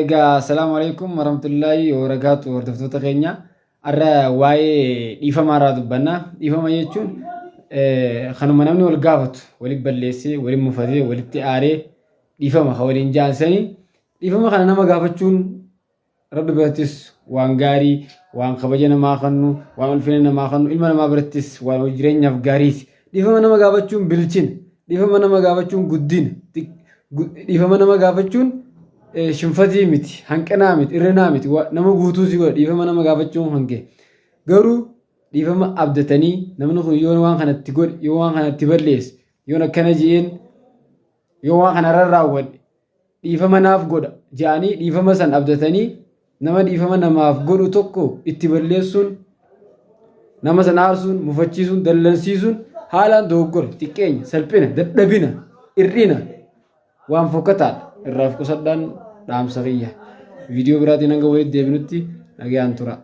Egaa assalaamu alaikum warahmatullaahi wabarakaatu hordoftoota keenya. Har'a waa'ee dhiifamaa irraa dubbanna. Dhiifama jechuun kanuma namni wal gaafatu, walitti balleessee, walitti mufatee, walitti aaree dhiifama kan waliin jaansanii. Dhiifama kana nama gaafachuun Rabbi birattis waan gaarii, waan kabaja namaa kennu, waan ulfina namaa kennu, ilma namaa birattis waan jireenyaaf gaariiti. Dhiifama nama gaafachuun bilchina. Dhiifama nama gaafachuun guddina. Dhiifama nama gaafachuun shinfatii miti, hanqinaa miti, irrinaa miti, nama guutuu si godha dhiifama nama gaafachuun hanqe. Garuu dhiifama abdatanii namni kun yoo waan kanatti godhe, yoo waan kanatti balleesse, yoon akkana je'een, yoo waan kana rarraawwadhe dhiifama naaf godha je'anii dhiifama san abdatanii nama dhiifama namaaf godhu tokko itti balleessuun nama san aarsuun mufachiisuun dallansiisuun haalaan dogoggora xiqqeenya salphina dadhabina hir'ina waan fokkataadha irraa of qusadhaan dhaamsa kiyya viidiyoo biraatiin hanga walitti deebinutti nagayaan tura.